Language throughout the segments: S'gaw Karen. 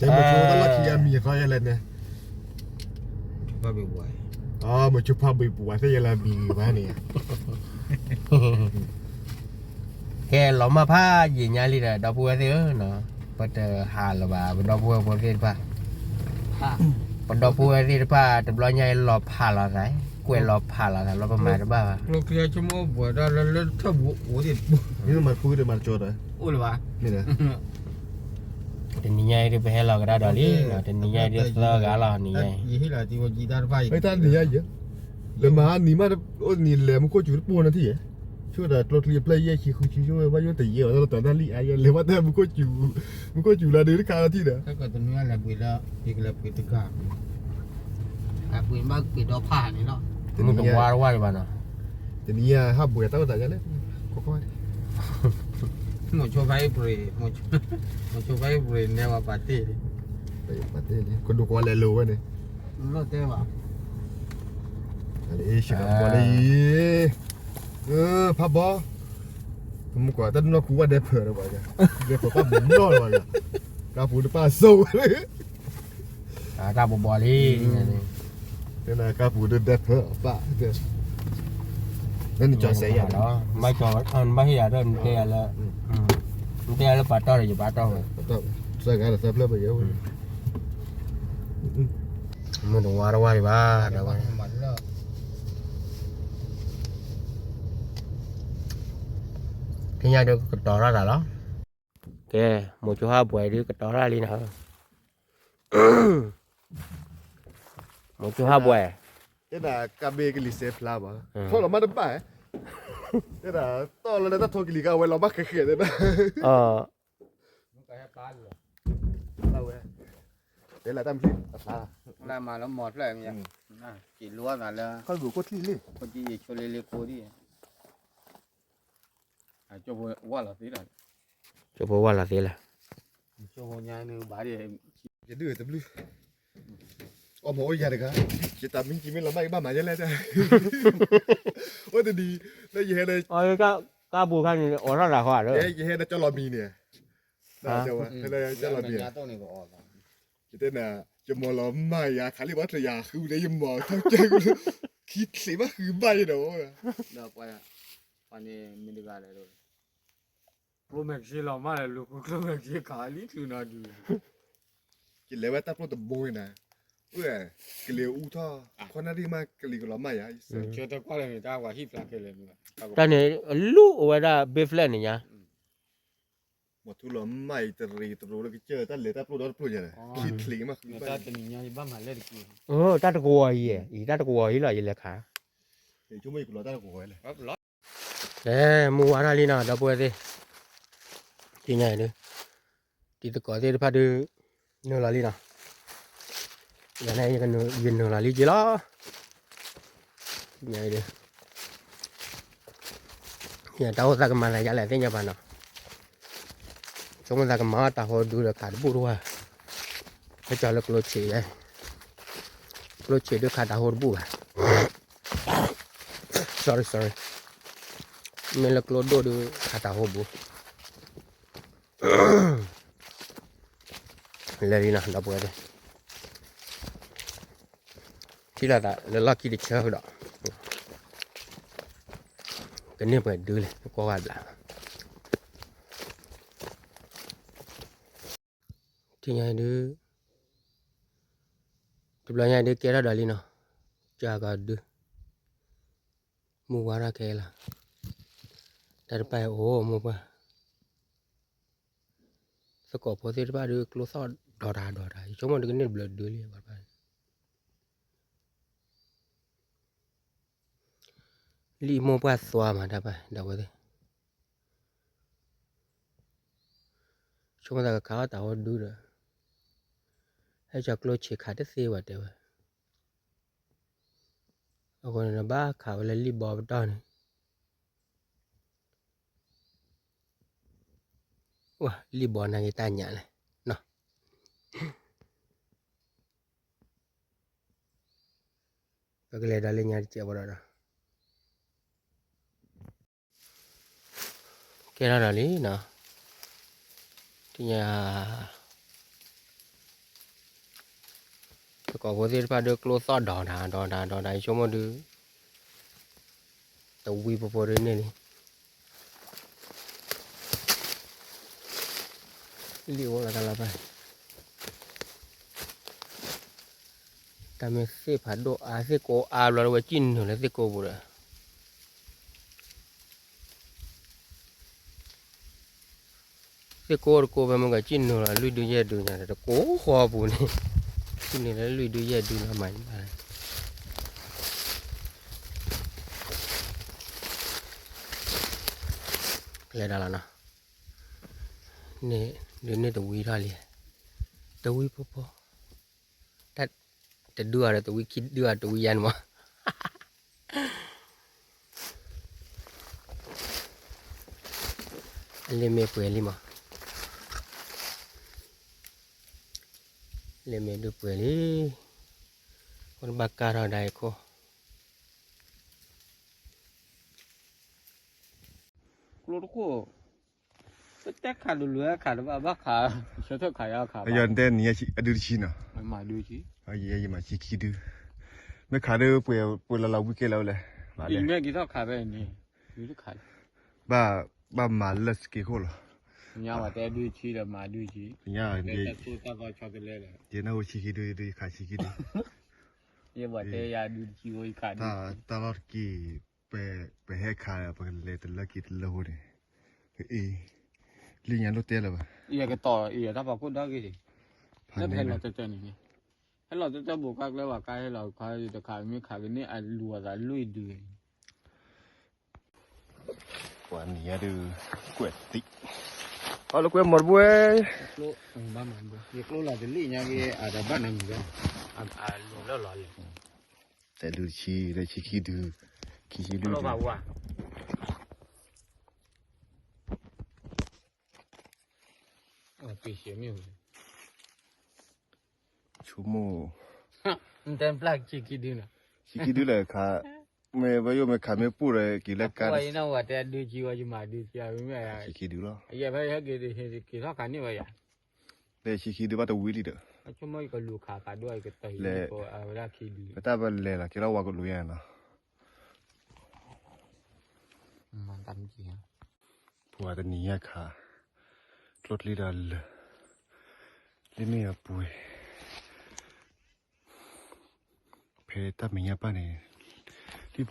တဲမဆိတၢ်လီၢ်ခံအမံၤအသီယဲလဲၣ်န့ၣ်, မဆိဖးဘံၣ်ပှၤသ့ၣ်ယဲလၢအမံၤဂ့ၤဘၣ်န့ၣ်, ကဲလီၤမၢ်ဖးယံာ်ညါလံဒီး ဒီပုၢ်ဝဲၢ်သ့ၣ်ဧၢ, ပတဟးလၢၤဘၣ် ပဒီပုၢ်ဝဲၢ်ဖိသ့ၣ်တဖၣ်, ပဒီပုၢ်ဝဲၢ်သ့ၣ်တဖၣ် တဘျီညါအံၤလီၤဖးလီၤသး, ကွဲးလီၤဖးလီၤသးလီၤ ပမၤတဘၣ်ဘၣ်. ကျိချံဆိကမိၣ်ဘှဲးဒီးလၢလၢထၢၣ်ဘူးအိၣ်သ့ၣ်တပူၤ, မ့ၢ်မၤတပူၤဒီးမၤတကၠီဒီး, အိၣ်လၢၤဘၣ်, တနံၤညါအံၤဒုးပဟဲလီၤကဒါဒီးလံ, တနံၤညါအံၤဒုးသၢဂၤလီၤနံၤညါအံၤ, တၢ်နံၤညါယဲ, လၢမဟါနံၤမး, အိၣ်နံၤလဲၤမူခိၣ်စူၤတပူၤနထံၣ်ယဲ, ဆိဒီးကျိချံအဖျၢၣ်ယဲၢ်ဆံဃုဆံ ဆိဝဲဘၣ်ယိၣ်တယဲၢ်ဝဲတၢ်လီၤတၢ်လံၣ်အါယဲ လဲၤဘၣ်တၢ်မူခိၣ်စူၤ, မူခိၣ်စူၤလၢဒုးတခါလီၤထံၣ်ဒီး မုၢ်တဝါတဝါဒံးဘၣ်နီၤ, တနံၤညါဟးဘှဲးတၢ်အိၣ်သးယါလဲၣ်, ခိးခီ, မိၤဆိဖဲအ့ၣ်ပရ့ၤ, မိၤဆိဖဲအ့ၣ်ပရ့ၤနဲဝဲပာ်တ့ၢ်, ပာ်တ့ၢ်လံ ကဒိၣ်ကီးလဲၤလိာ်ဝဲန့ၣ်, လီၤတဲဘၣ်, လၢအ့ၣ် ရှ့ကၤပီလၢအံၤ, ဖးဘီ, မုၢ်ကွၢ်တၢ်နီၢ်ခူဝဲဒဲဖၢးဒီးဘၣ်, ဒဲဖၢးပၢ်ဘူးနီၢ်လီၤဘၣ်, ကါပူၤတပၢ်စိဝဲ တၢ်ဘီဘီလံ, ကါပူၤဒုးဒဲဖၢးအပၢ်, နကၠီစဲးယၤဒီး, ဘၣ်ဟ့ၣ်ယၤဒီး နတဲယၤလၢ, နတဲယၤလၢပှၤတီၢ်ဒီးယပှၤတီၢ်ဝဲ, သၢဂၤဒီးသၢဖျၢၣ်ပယဲၢ်, မုၢ်တဝါတဝါဒံးဘၣ်, ထံၣ်ညါဒုးကတီၤထီၣ်သးလီၤ, ကဲ, မိၤဆိဟးဘှဲးဒုးကတီၤထီၣ်လံနီၤ မိၤဆိဟးဘှဲး, တဲဒၣ်ကါဘ့ကလံၤစဲဖျါဘၣ်, ထီၣ်လီၤမၢ်တဘၣ်, တဲဒၣ်တီၢ်လီၤလၢတၢ်ထီကလံၤကါဝဲလီၤမၢ်ဃဲးဃဲးတဲဒၣ်, ဝဲ, တဲလၢတၢ်မံၤအဖျါ, လၢမၤလၢမီၤဖျၢၣ်မံၤ, က့ၤလိသးလၢ, ခီၣ်ဒိၣ်ခိၣ်ထံၣ်လံ, ခိၣ်ထံၣ်ယဆိလ့လ့ကိဒံး, ကၠိဖိဝၢ်လီၤသ့လၢ, ကၠိဖိဝၢ်လီၤသ့လၢ, ကၠိဖိညါနုဘၣ်ဒံး, ယဒုးတဘျုး, အီၣ်မ့ၢ်အိၣ်ယၤတဂၤ, ယတၢ်မံကံမ့ၢ်လီၤမၢ် ယဘၣ်မၤယဲလဲၣ်, အိၣ်တဒံး, လၢယဟဲဒီး, ကါပူၤခါန့ၣ် အိးထီၣ်တၢ်ဃီဒီး, ယဟဲဒီးကၠီလီၤမံၤန့ၣ်, ကၠီလီၤမံၤ, ယတဲနၤ, ယမၤလီၤမၢ်ယၤခးလံဘၣ်တယၤဃုဒီး ယမၤထီၣ်ကဲ, ခံချံးဘၣ်ဃုဘၣ်ယဒီး, ကျိမဲာ်ကဆ့လီၤမၢ်လၢလူၤဃုကျိမဲာ်ကဆ့ခးလံချုးနီၤဒုး, ယလဲၤဝဲတၢ်ပျိၢ်တဘိန့ၣ်, အၢ, ကလံၤအူထီၣ်, ခီနၣ်ရံၣ်မးကလံၤကလီၤမၢ်ယၤ, တၢ်န့ၣ် အလူအိၣ်ဝဲဒၣ်ဘ့ၣ်ဖျဲၣ်န့ၣ်ညါ မ့ၢ်ထူလီၤမၢ်အံၤတရံးတရိးလၢကစၢၢ်တၢ်လဲၤတၢ်ပျိၢ်ဒီတပျိၢ်ညါန့ၣ်, ခံချံးမးဃုဘၣ်, တၢ်တကဝီၤအံၤ, အံၤတၢ်တကဝီၤအံၤလီၤ ယလဲၤခး, ကဲ, မုၢ်ဝါထီၣ်လံနီၤ ဒီပုၢ်ဝဲၢ်သ့ၣ်, သ့ၣ်ညါအံၤဒုး, တံၤသကိးသ့ၣ်တဖၣ်ဒုး, နုာ်လီၤလံနီၤ, ယန့ၣ်, ယနုာ်လီၤလံက့ၤလီၤ, သ့ၣ်ညါအံၤဒုး, ယတၢ်အိၣ်သးကမၤသးယါလဲၣ်သ့ၣ်ညါဘၣ်နီၤ, ဆိကမိၣ်သးကမၤအီၣ်တၢ်ဟိဒုဒီးခးတဘူၣ်တဝၢ်, ဟဲကၠီလၢကျိဆံး, ကျိဆံးဒုးခးတၢ်ဟိတဘူၣ်ဘၣ်, sorry sorry, မ့ၢ်လၢကျိဒိၣ်ဒုးခးတၢ်ဟိဘူး, လဲၤလံနီၤ ဒီပုၢ်ဝဲၢ်သ့ၣ်, ထံၣ်လိာ်သးလၢလီၢ်ခံတဆၢဃုာ်ဒီး, ကန့ၢ်ပှဲၤဒုလဲၣ် နကွၢ်ဝဲဘျး, ထံၣ်ညါဒုး, တဘျီညါဒုးကဲထီၣ်ဒီးလံနီၤ, ကၢ်ကီၤဒုး, မုၢ်ဝါထီၣ်ခဲလၢာ်, တၢ်တပာ်အိၣ်မိၢ်ပှၢ်, သကိးဖိသ့ၣ်တဖၣ်ဒုးကျိသီၣ်ဒီးတၢ်ဒီးတၢ် ယဆိကမိၣ်ဒုးကန့ၢ်တဘျုးဒုလံ, လံၣ်မိၢ်ပှၢ်သွါမးတၢ်ပာ် ဒီပုၢ်ဝဲၢ်သ့ၣ်, ဆိကမိၣ်သးကခးအီၣ်တၢ်ဟိဒုဒီး, ဟဲကၠီကျိဆံးခးတသ့ဘၣ်တဲဝဲ, အဃိန့ၣ်ဘၣ်ခးဝဲလၢလံၣ်ဘီပတီၢ်န့ၣ်, လံၣ်ဘီနာ်က့ၤတၢ်ညၣ်လဲၣ်, ပကလဲၤဒီးလၢညါတစဲးဖိဒီးဒီး, ကဲထီၣ်ဒီးလံနီၤ, ထံၣ်ညါ, သကိးဖိသ့ၣ်တဖၣ်ဒုးကျိသီၣ်ဒီးနၤ ဒီးနၤ ဒီးနၤ ယဆိကမိၣ်ဒုး တဝံဖိဖိဒုးန့ၣ်လံ လံၣ်အိၣ်လီၤတၢ်လီၤပၢ် တၢ်မ့ၢ်သ့ၣ်ဖးဒိၣ်အါ သ့ၣ်ကိးအါဘျီ တဝဲစံၣ်နုာ်လၢသ့ၣ်ကိးပူၤဒီး သ့ၣ်ကိးတကိးဖဲမ့ၢ်ကစံၣ်နုာ်လီၤ လွံၢ်ဒုယဲၢ်ဒုညါဒီး တကိးဃီပူၤန့ၣ် စံၣ်နုာ်လၢလွံၢ်ဒုယဲၢ်ဒုလီၤမၤယဘၣ် ကလဲၤဒၣ်လီၤနီၤ န့ၣ် ဒုးန့ၢ်တဝံထီၣ်လံ တဝံဖိဖိ တၢ်တဒုအီၤဒီးတဝံခံဒုအီၤတဝံယါန့ၣ်မး အလ့ၣ်မ့ၢ်ပှဲၤလံမး လ့ၣ်မ့ၢ်ဒုးပှဲၤလံ အဃိတဘၣ်ကါထီၣ်ဒၣ်အံၤခိၣ် ကျိတခိၣ် ပတဲခးတလွဲခးတဘၣ်ဘၣ်ခး ဆၢထၢၣ်ခးယါခး အယီၤတဲနံၤအဒုတဆံနီၤ မၤဒုတဆံ ယမၤဆံခံဒု မ့ၢ်ခးဒုပှဲၤလီၤလီၤဝံၤကဲလၢၤလဲၣ် မ့ၢ်က့ၤထီၣ်ခးဖဲန့ၣ် ဒုတခး ဘၣ်မၤလၢစက့ခိၣ်လီၤ ညါဝဲတဲဒုတဆံဒီးမၤဒုတဆံ ညါ တၢ်ဆိတၢ်သီဆီတလဲလၢ ယနၢ်ဟူဆံခံဒု ဒုယခးဆံခံဒု ယဘၣ်တဲယၤဒုတဆံဝဲယခးဒု တၢ်လီၢ်တက့ၢ် ပဟဲခးဒီး ပကလဲၤတလၢက့ၤတလၢဖိန့ၣ် အ့ လၢညါလိၣ်တဲလၢၤဘၣ် ယကတီၤအံၤတၢ်ဖးခိၣ်ဒီဂ့ၤ လၢပဟဲလီၤတၢ်တၢ်န့ၣ် ဟဲလီၤတၢ်တၢ်ဘိးကါကျဲဘၣ်ကါဟဲလီၤခါတခးမ့ၢ်ခးကန့ၢ်အလူၤအသးလွံၢ်ဒု ပှၤနံၤညါဒုး ကွဲးသံ အလၢကွဲးမီၢ်တဘိဝဲ ယကျိလီၤတလံၣ်ညါက့ၤ အတဘၣ်နမံၤဘၣ် အလူၤလၢလီၤလဲၣ် တဲဒုတဆံ လၢဆံခံဒု ခံဆံလွံၢ်ဒု လီၤဘၣ်ဝါ အပ့ၤရှဲမ့ၢ်ဝဲ ဆိကမိၣ် နတဲပျၢ်ဆံခံဒုနီၤ ဆံခံဒုလဲၣ်ခါ မ့ၢ်ဝဲယိၣ်မ့ၢ်ခးမ့ၢ်ပူၣ်ဒီးက့ၤလၢကါ အဝဲအံၤနီၤဝဲတဲဒုဆံဝဲယမၤဒုဆံအမ့ၢ် ဆံခံဒုလီၤ ယဲဖဲဟဲက့ၤတဟ့ၣ်က့ၤထီၣ်ခါန့ၣ်ဝဲယၤ လၢဆံခံဒုဘၣ်တဝံလံဒီး အဆိကမိၣ်ယကလူၤခးခးဒိၣ် ယကတၢၢ်ဟံၣ်လၢအဝဲဒၣ်ခံဒု ပတၢ်ပလဲၤလီၤက့ၤလီၤဝါကလူၤယါနီၤ မၤတၢ်မ့ၢ်က့ၤ ပှၤတနံၤညါခး ကျိချံဒီးလၢာ် လၢမ့ၢ်အပှဲၤ ဖဲတၢ်မဲာ်ညါပၢ်န့ၣ် လံၣ်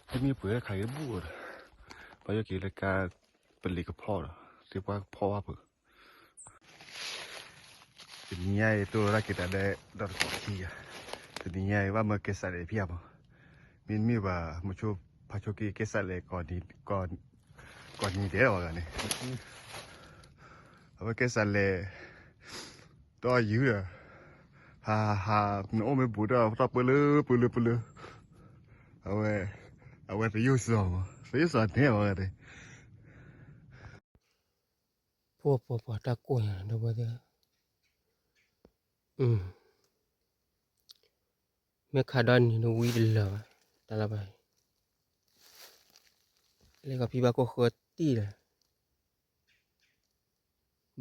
ဘီဒီဝဲ လၢမ့ၢ်အပှဲၤတၢ်ခးက့ၤဘူၣ်ဒီး ပှၤယီက့ၤလၢကါ ပလံၤကဖီၣ်ဒီး သ့ၣ်ပှၢ်ကဖီၣ်ဘၣ်ဖုး တနံၤညါအံၤတိၢ်ရၢ်က့ၤတၢ်ဒဲး ဒီးတကိးခံဂၤ တနံၤညါအံၤဘၣ်မၢကဲစးလဲၣ်ဖံးဧါမး မ့တမ့ၢ်ဘၣ် မုဆိဖးဆိက့ၤကဲစးလဲၣ် ကိးနံၤဒဲးလီၤဝဲဂၤန့ၣ် အဝဲကဲစးလဲၣ် ဒီးယုၢ်ဒီး ဟးဟး နအိၣ်မ့ၢ်ဘူးဒီး ထီၣ်ပၢလၢပၢလၢပၢလၢ အဝဲ အဝဲသယိၣ်စီၤမး သယိၣ်စီၤန့ၣ်ဝဲဂၤန့ၣ် ပှၤပှၤပှၤတၢ်ကိၢ်ညါဒီပုၢ်ဝဲၢ်သ့ၣ် မ့ၢ်ခးဒီနံၤနဝံတလၢာ်ဘၣ် တၢ်လၢဘၣ် လၢကဖံဘၣ်ကိၢ်ဃၢတံၢ်ဒီး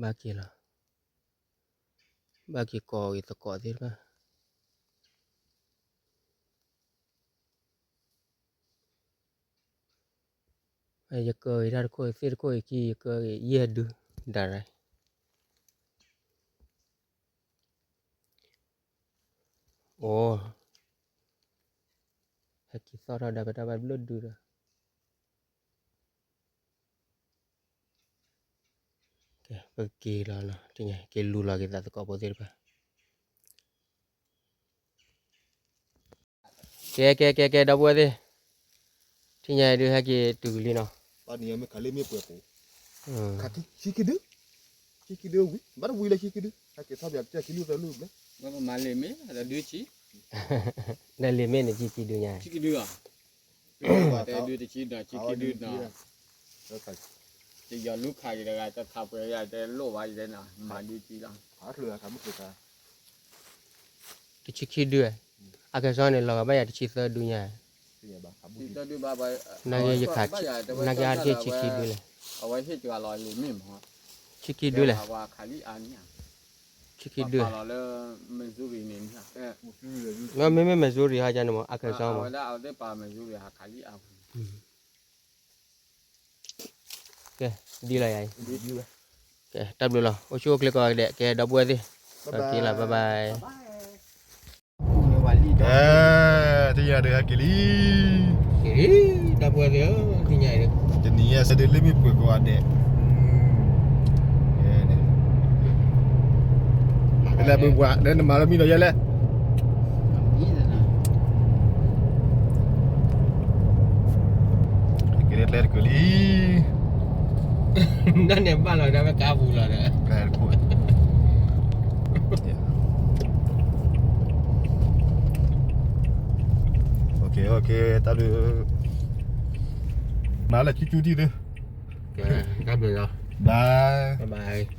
ဘၣ်က့ၤလီၤ ဘၣ်က့ၤကိးဂ့ၤသကိးသ့ၣ်တဖၣ် ယကၢဂ့ၤတၢ်တခိၣ်သ့ၣ်တခိၣ်အံၤခံ ယကၢဂ့ၤယဲၢ်ဒု ဒၣ်ရၢ အိ ဟဲက့ၤသီၣ်ထီၣ်ဒၣ်ပတၢ်ဘၣ်ဘျုးဒုဒီး ကဲ ပကက့ၤလီၤနီၤ က့ၤလူၤလီၤက့ၤသးသကိးဖိသ့ၣ်တဖၣ် ကဲ ကဲ ကဲ ကဲ ဒီပုၢ်ဝဲၢ်သ့ၣ် ထံၣ်ညါအံၤဒုး ဟဲက့ၤတုၤလံနီၤ ဘၣ်နံၤမ့ၢ်ခးလၢမ့ၢ်ပှဲၤပူၤ ခးခံ ဆံခံဒု ဆံခံဒုဝံၤ ဘၣ်တဝံၤလၢဆံခံဒု ဟဲက့ၤထီၣ်ပၠးပၠးခံလုၢ်သၢလုၢ်ဘျဲၣ် မ့ၢ်မၤလံာ်မ့ၢ် ဒီးဒုဆံ ဒီးလံာ်မ့ၢ်န့ၣ် ဆံခံဒုညါ ဆံခံဒုလီၤ တဲဒုတဆံဒီး ဆံခံဒုနီၤ တယီၤလူၤခးက့ၤတဂၤ တခးပှဲၤယၤ တဲလိၣ်ဘၣ်ယတဲနီၤ မၤဒုဆံလီၤ တဆံခံဒု အကဲစီန့ၣ် လီၤဂာ်ဘၣ်ယၤတဆံသၢဒုညါ တဆံသၢဒုဘၣ် နာ်က့ယခး နာ်က့အါတက့ၢ်ဆံခံဒုလဲၣ် အဝဲဟ့ၣ်ကလီၤလံာ်မ့ၢ်မး ဆံခံဒုလဲၣ် ခးလံအါန့ၣ် ခံခံဒု, မ့မ့ၢ် Missouri ဟါကန့ၣ်မး Arkansas မး, ကဲ ဒ်လီၤယၤအံၤ, ကဲ တၢ်ဘျုးလီၤ အိၣ်ဆူၣ်အိၣ်ချ့ကိးဂၤဒဲး ကဲ ဒီပုၢ်ဝဲၢ်သ့ၣ်, က့ၤလီၤ bye bye. ကဲ သ့ၣ်ညါဒီးဟဲက့ၤလံ, က့ၤလံ ဒီပုၢ်ဝဲၢ်သ့ၣ်ဧၢ, သ့ၣ်ညါအံၤဒီး တနံၤညါစဲဒ်လၢမ့ၢ်ပှဲၤကိးဂၤဒဲး, ကဲ လၢဘုပှၤလၢနမၤလၢမံဒီးယဲလဲၣ်, က့ၤလၢကျဲတကုာ်လံ, ဒ်န့ၣ်ဘၣ်လီၤ ဒ်ဝဲကါပူၤလီၤဒီး တၢ်ဘျုး, မၤလၢကၠူကၠူထံၣ်သု, တၢ်ဘျုးလီၤ, bye bye.